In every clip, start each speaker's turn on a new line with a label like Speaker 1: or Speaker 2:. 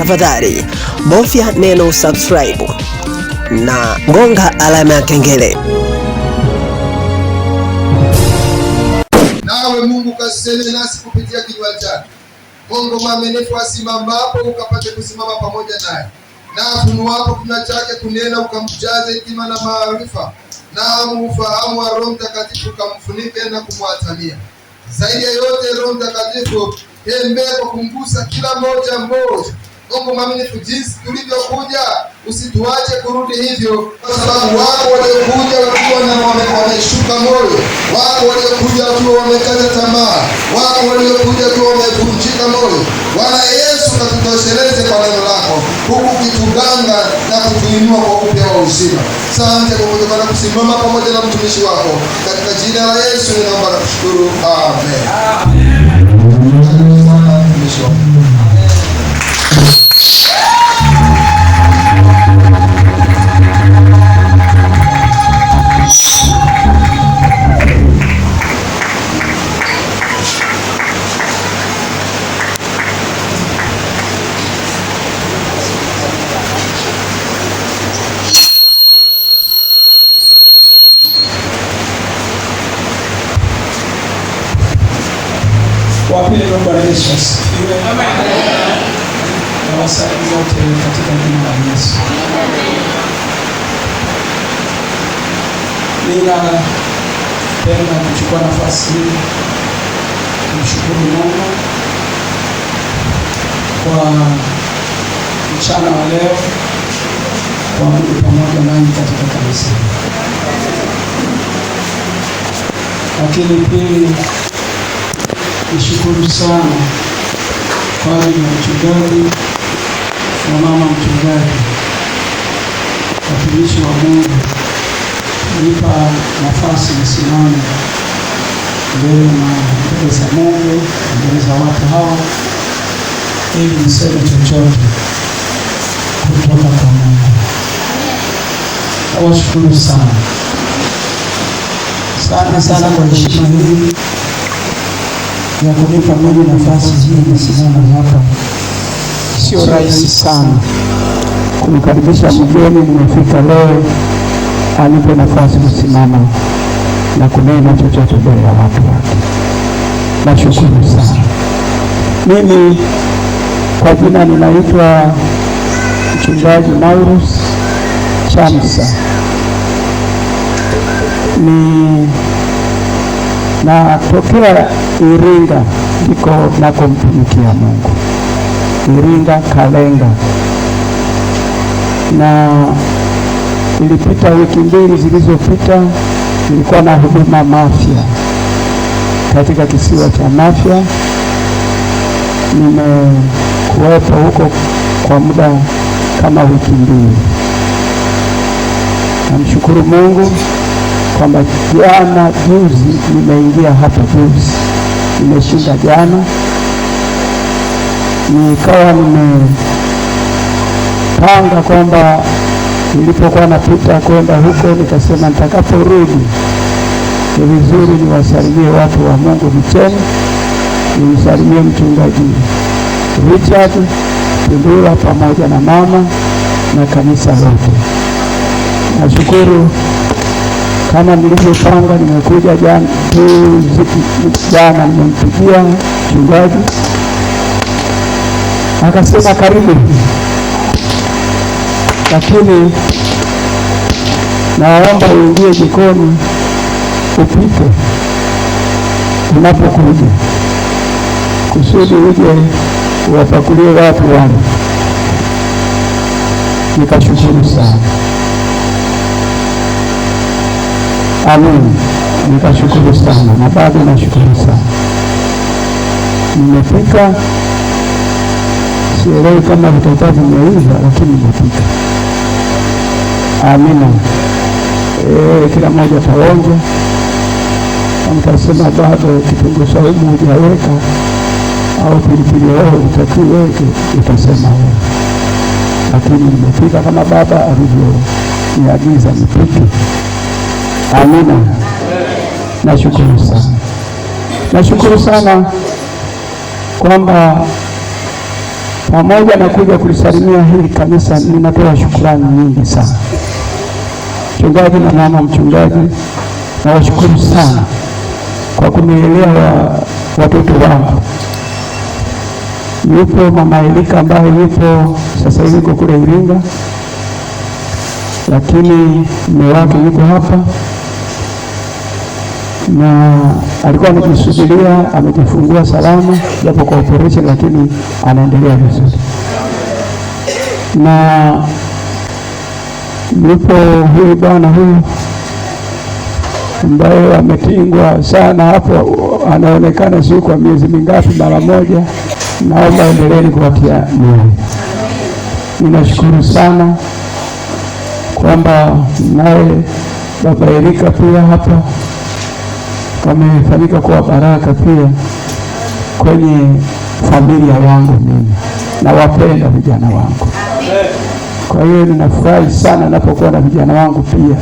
Speaker 1: Tafadhali bofya neno subscribe na gonga alama ya kengele.
Speaker 2: Nawe Mungu kaseme nasi kupitia kinywa chake. Mungu mwaminifu asimamapo ukapate kusimama pamoja naye, na afunuapo kinywa chake kunena, ukamjaze hekima na maarifa, na ufahamu wa Roho Mtakatifu ukamfunike na kumwatamia. Zaidi ya yote, Roho Mtakatifu tembee kwa kumgusa kila mmoja mmoja. Mungu mwaminifu, jinsi tulivyokuja usituache kurudi hivyo, kwa sababu wako waliokuja wakiwa na wameshuka moyo, wako waliokuja wakiwa wamekata tamaa, wako waliokuja wakiwa wamevunjika moyo. Bwana Yesu, katutosheleze kwa neno lako, huku ukituganga na kutuinua kwa upya wa uzima. Asante kwa kutokana kusimama pamoja na mtumishi wako, katika jina la Yesu ninaomba na kushukuru, amen. Karibu sana mtumishi wako.
Speaker 3: Wapendwa, Bwana Yesu asifiwe. Na wasalimu wote katika jina la Yesu. Ninapenda kuchukua nafasi hii kumshukuru Mungu kwa mchana wa leo kuabudu pamoja nanyi katika kanisa. Lakini pili, nishukuru sana kwa ajili ya mchungaji na mama mchungaji, watumishi wa Mungu, kunipa nafasi nisimame mbele na mbele za Mungu, mbele za watu hawa, ili niseme chochote kutoka kwa Mungu. Nawashukuru sana sana sana kwa heshima hii ya kunipa mimi nafasi hii nisimame hapa. Sio rahisi sana kumkaribisha mgeni nimefika leo anipe nafasi kusimama na kunena chochote mbele ya watu wake. Nashukuru sana. Mimi kwa jina ninaitwa Mchungaji Maurus Chamsa, ni natokea Iringa, ndiko nakomtumikia Mungu, Iringa Kalenga, na ilipita wiki mbili zilizopita nilikuwa na huduma Mafia, katika kisiwa cha Mafia. Nimekuwepo huko kwa muda kama wiki mbili. Namshukuru Mungu kwamba jana juzi nimeingia hapa juzi, nimeshinda jana, nikawa nimepanga kwamba nilipokuwa napita kwenda huko, nikasema nitakaporudi ni vizuri niwasalimie watu wa Mungu Vicheni, nimsalimie mchungaji Richard Tundura pamoja na mama na kanisa lote. Nashukuru kama nilivyopanga, nimekuja jana jana, nimempigia mchungaji akasema karibu, lakini naomba uingie jikoni upike unapokuja, kusudi uje uwapakulie watu wale. Nikashukuru sana, amin. Nikashukuru sana na bado nashukuru sana. Nimefika, sielewi kama vitakuwa vimeiva, lakini nimefika. Amina. Kila mmoja ataonja. Mtasema bado kitunguu saumu hujaweka au pilipili hoho utakiwa uweke, utasema wewe, lakini nimefika kama baba alivyoniagiza nipike. Amina. Nashukuru sana, nashukuru sana kwamba Pamoja na kuja kulisalimia hili kanisa, ninatoa shukrani nyingi sana. Mchungaji na mama mchungaji, nawashukuru sana kwa kunielewa watoto wangu. Yupo mama Elika ambaye yupo sasa hivi yuko kule Iringa, lakini mume wake yuko hapa na alikuwa amejisubiria, amejifungua salama japo kwa operation, lakini anaendelea vizuri. Na yupo huyu bwana huyu ambaye ametingwa sana hapo, anaonekana sio kwa miezi mingapi mara moja. Naomba endeleeni kuwatia moyo. Ninashukuru sana kwamba naye baba Erika pia hapa wamefanyika kuwa baraka pia kwenye familia yangu. Mimi nawapenda vijana wangu, kwa hiyo ninafurahi sana napokuwa na vijana wangu pia.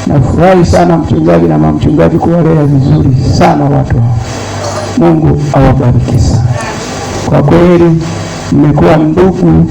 Speaker 3: Nafurahi sana mchungaji na mama mchungaji kuwalea vizuri sana watu hao. Mungu awabariki sana. Kwa kweli mmekuwa ndugu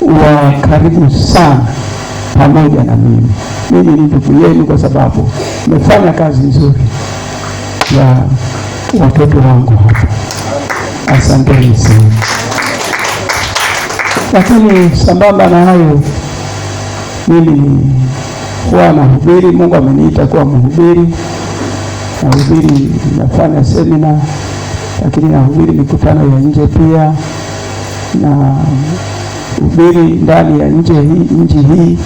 Speaker 3: wa karibu sana pamoja na mimi. Mimi ni ndugu yenu kwa sababu mmefanya kazi nzuri ya watoto wangu hapa. Asanteni sana. Lakini sambamba na hayo, mimi huwa nahubiri. Mungu ameniita kuwa mhubiri. Nahubiri, nafanya semina, lakini nahubiri mikutano ya nje pia, na hubiri ndani ya nje hii, nchi hii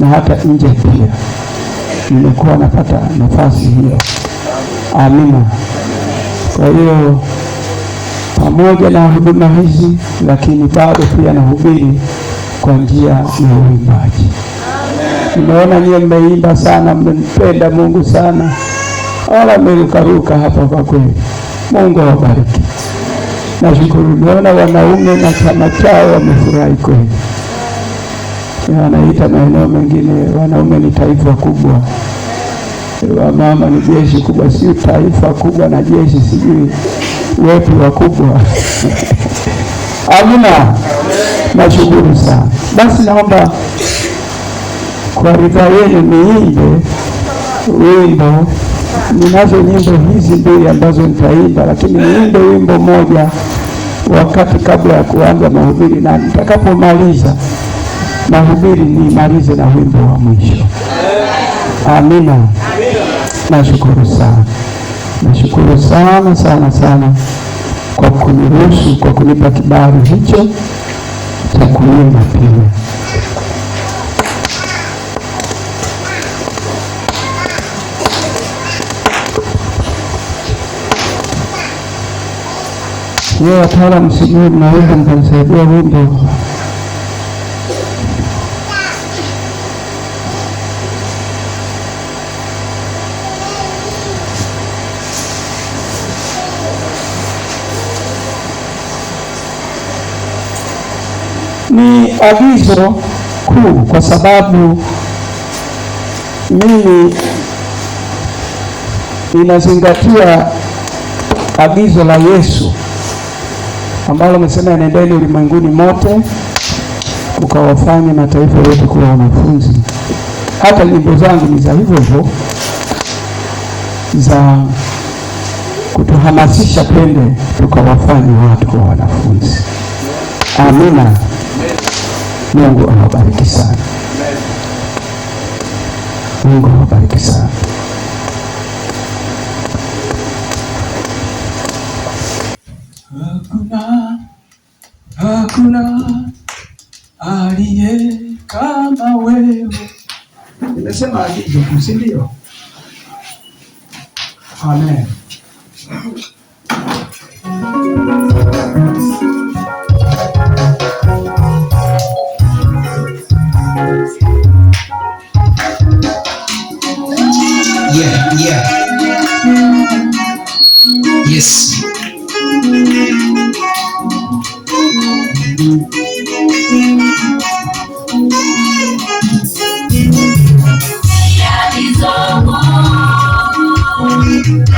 Speaker 3: na hata nje pia. Nimekuwa napata nafasi hiyo. Amina. Kwa hiyo pamoja na huduma hizi, lakini bado pia nahubiri kwa njia ya uimbaji. Nimeona nyie mmeimba sana, mmempenda Mungu sana, wala mmerukaruka hapa kwa kweli. Mungu awabariki. Nashukuru, nimeona wanaume na chama chao wamefurahi kweli. Wanaita maeneo mengine wanaume ni taifa kubwa, wamama ni jeshi kubwa. Si taifa kubwa na jeshi, sijui wepi wakubwa. Amina. Nashukuru sana. Basi naomba kwa ridhaa yenu niimbe wimbo. Ninazo nyimbo hizi mbili ambazo nitaimba, lakini niimbe wimbo moja wakati kabla ya kuanza mahubiri, na nitakapomaliza mahubiri nimalize na wimbo wa mwisho. Amina. Nashukuru sana, nashukuru sana sana sana kwa kuniruhusu, kwa kunipa kibali hicho cha kuimba pia. Yeye wataalamu, sijui mnaweza mkanisaidia wimbo. Ni agizo kuu, kwa sababu mimi ninazingatia agizo la Yesu ambalo amesema, nendeni ulimwenguni mote ukawafanye mataifa yote kuwa wanafunzi. Hata nyimbo zangu ni za hivyo hivyo, za kutuhamasisha twende tukawafanye watu kuwa wanafunzi. Amina. Mungu awabariki sana. Mungu awabariki sana. Hakuna aliye kama wewe. Nimesema agizo, si ndio? Amen.
Speaker 4: Yeah, yeah. Yes.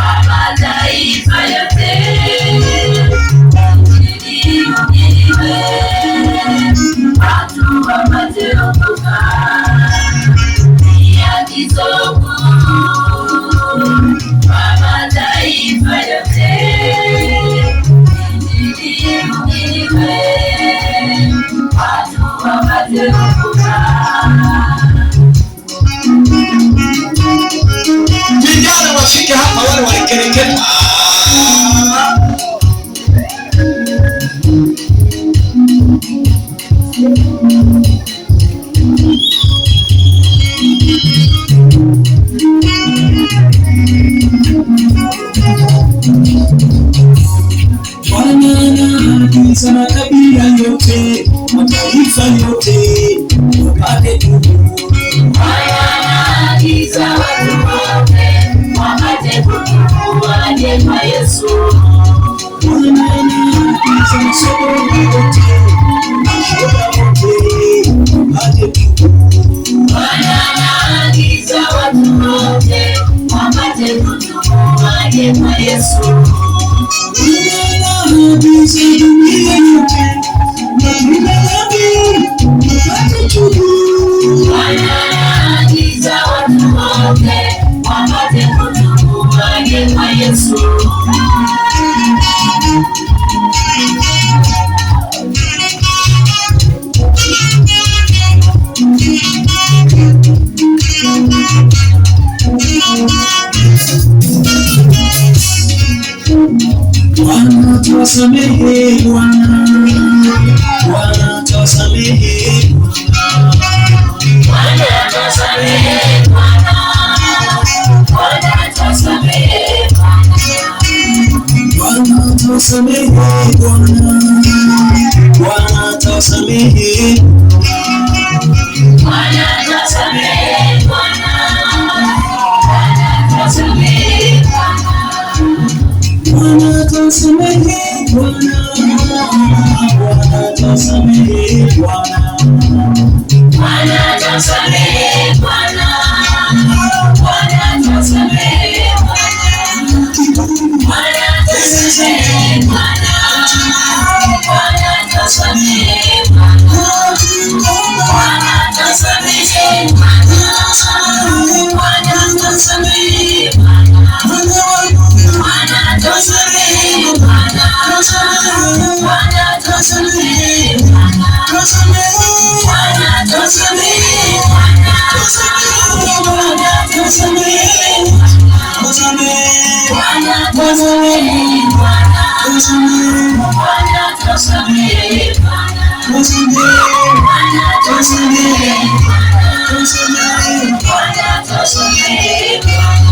Speaker 5: Mataifa yote,
Speaker 4: Vijana wafike hapa, wale walikereketa.
Speaker 3: Bwana anaagiza makabila yote, mataifa yote wapate tubu.
Speaker 5: Anaagiza watu wote wapate kutubu waje kwa Yesu.
Speaker 3: Bwana anaagiza masokoni wote, mashoga wote wapate tubu.
Speaker 5: Bwana anaagiza watu wote wapate kutubu waje kwa Yesu.
Speaker 3: Bwana anaagiza dunia yote, matunda dhambi wapate tubu.
Speaker 5: Bwana anaagiza watu wote wapate kutubu waje kwa Yesu.
Speaker 3: Bwana tuwasamehe, Bwana Bwana tuwasamehe,
Speaker 5: Bwana tusamehe, Bwana. Bwana tusamehe, Bwana.
Speaker 3: Bwana tuwasamehe, Bwana Bwana tuwasamehe,
Speaker 5: Bwana tusamehe, Bwana. Bwana tusamehe, Bwana.
Speaker 3: Bwana tuwasamehe, Bwana Bwana tuwasamehe, Bwana
Speaker 5: Bwana tusamehe, Bwana. Bwana tusamehe, Bwana. Bwana tusamehe, Bwana. Bwana tusamehe, Bwana. Bwana tusamehe, Bwana. Bwana tusamehe, Bwana. Bwana tusamehe, Bwana. Bwana tusamehe, Bwana. Bwana tusamehe, Bwana. Bwana tusamehe, Bwana tusamehe, Bwana. Bwana tusamehe, Bwana. Bwana tusamehe, Bwana. Bwana tusamehe, Bwana.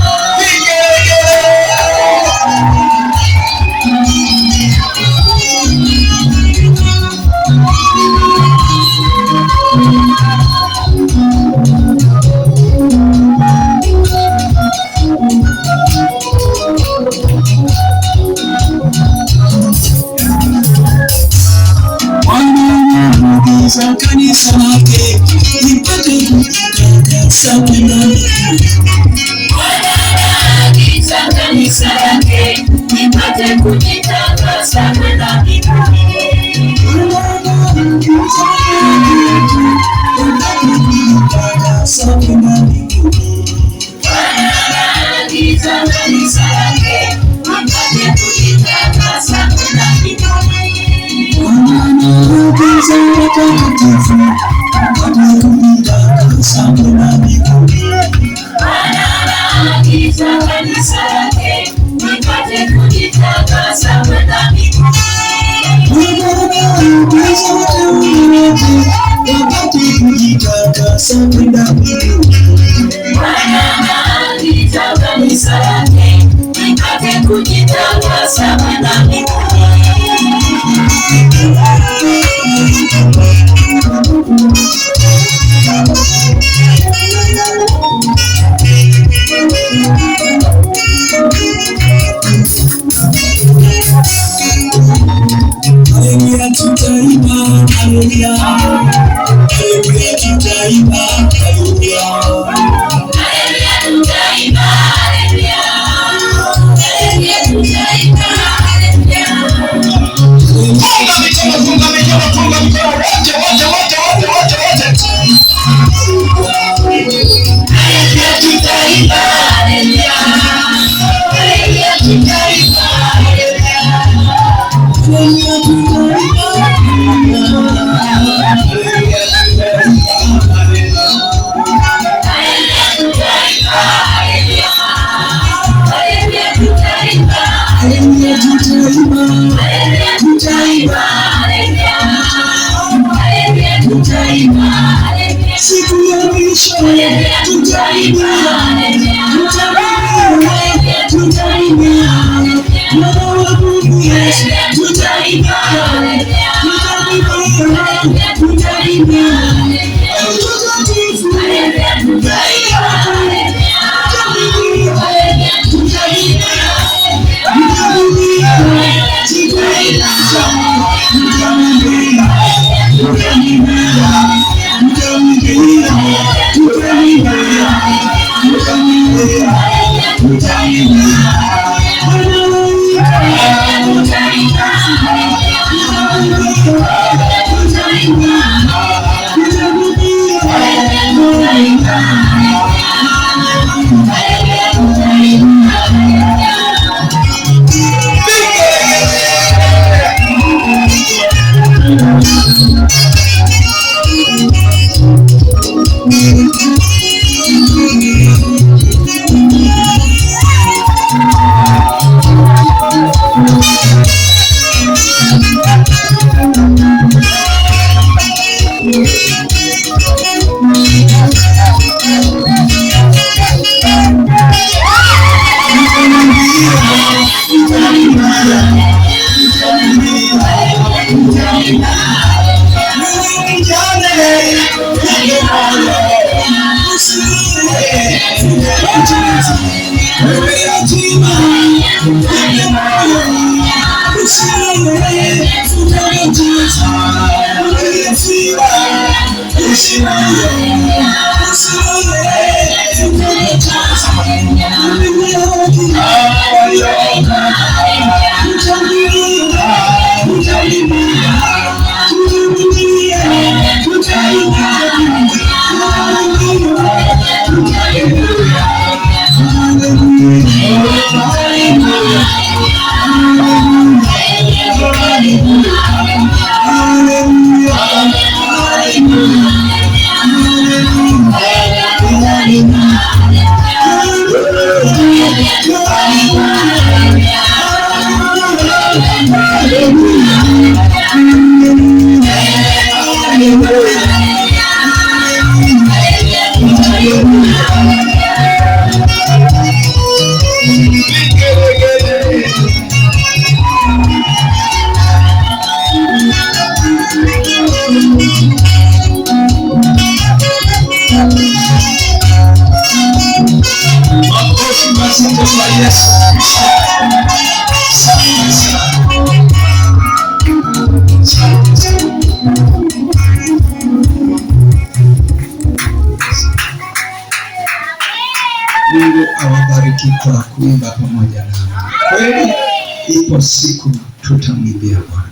Speaker 3: Bwana anaagiza kanisa lake lipate kujitakasa kwenda mbinguni.
Speaker 5: Bwana anaagiza kanisa lake lipate kujitakasa kwenda mbinguni.
Speaker 3: Bwana anaagiza lipate kujitakasa kwenda mbinguni.
Speaker 5: Bwana anaagiza kanisa lake lipate kujitakasa kwenda mbinguni.
Speaker 3: Bwana anaagiza watakatifu wapate kujitakasa kwenda mbinguni.
Speaker 5: Bwana anaagiza kanisa lake lipate kujitakasa kwenda mbinguni.
Speaker 3: Bwana anaagiza wateule wake wapate kujitakasa kwenda mbinguni.
Speaker 5: Bwana anaagiza kanisa lake lipate kujitakasa kwenda mbinguni.
Speaker 3: Haleluya, tutaimba, haleluya. Haleluya, tutaimba, haleluya.
Speaker 5: Haleluya tutaimba, haleluya. Haleluya tutaimba, haleluya.
Speaker 4: Funga mikono, funga mikono, funga mikono, wote wote wote wote wote wote.
Speaker 5: Haleluya tutaimba, haleluya. Haleluya tutaimba, haleluya.
Speaker 3: Haleluya, tutaimba, haleluya.
Speaker 4: Makofi mazito kwa Yesu. Asante sana. Asante sana. Mungu awabariki kwa kuimba pamoja nami. Kweli ipo siku tutamwimbia Bwana.